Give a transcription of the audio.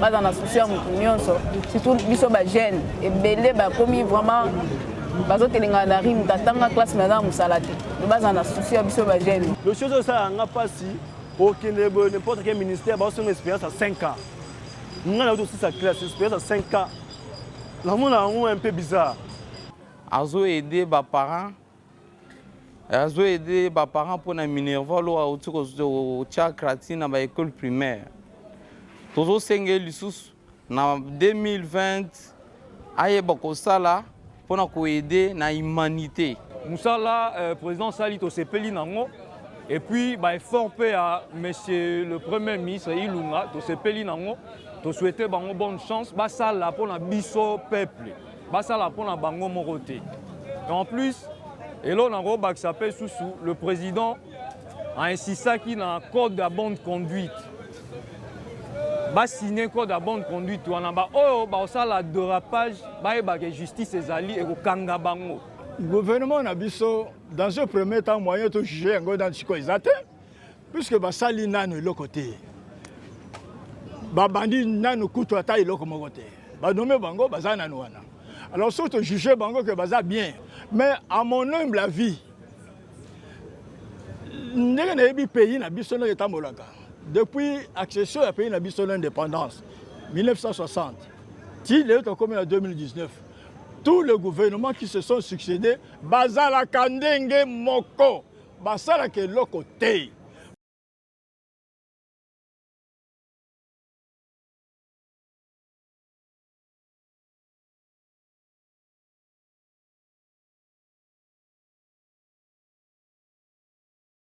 Baza na souci ya motu nyonso, surtout biso bajeune ebele bakomi vraiment bazotelengana na rime, tatanga classe mais aza na mosala te. Baza na souci ya biso bajeune. Le chose osala yanga mpasi, okende boye n'importe quel ministère, baosonga expérience ya 5 ans. Ngai nauti osisa classe, expérience ya 5 ans, namona yango un peu bizarre. Azoaider baparent, azoaider baparent mpona minerval oyo auti kotia gratuit na baécole primaire. Tozosenga lisusu na 2020 ayeba kosala mpona koaider na humanité. Mosala président sali, tosepeli nango. Et puis baeffort mpe ya monsieur le Premier ministre Ilunga, tosepeli nango. Tosouhaite bango bonne chance. Basala mpona biso peuple, basala mpona bango moko te. Et en plus, eloko nango bakisa mpe susu, le président ainsistaki na code ya bonne conduite. Basigne code ya bonne conduite wana, baoyo bakosala dérapage, bayebaka justice ezali, ekokanga bango. Gouvernement na biso, dans un premier temps, moyen tojuge yango dans sikoyo eza te, puisque basali nanu eloko te. Babandi nanu kutu ata eloko moko te. Banome bango, baza nanu wana. Alors soki tojuge bango ke baza bien, mais à mon humble avis, ndenge nayebi pays na biso ndenge etambolaka depuis accession ya pays na biso na indépendance 1960 ti lelo tokomi na 2019, tous les gouvernements qui se sont succédés bazalaka ndenge moko, basalaka eloko te.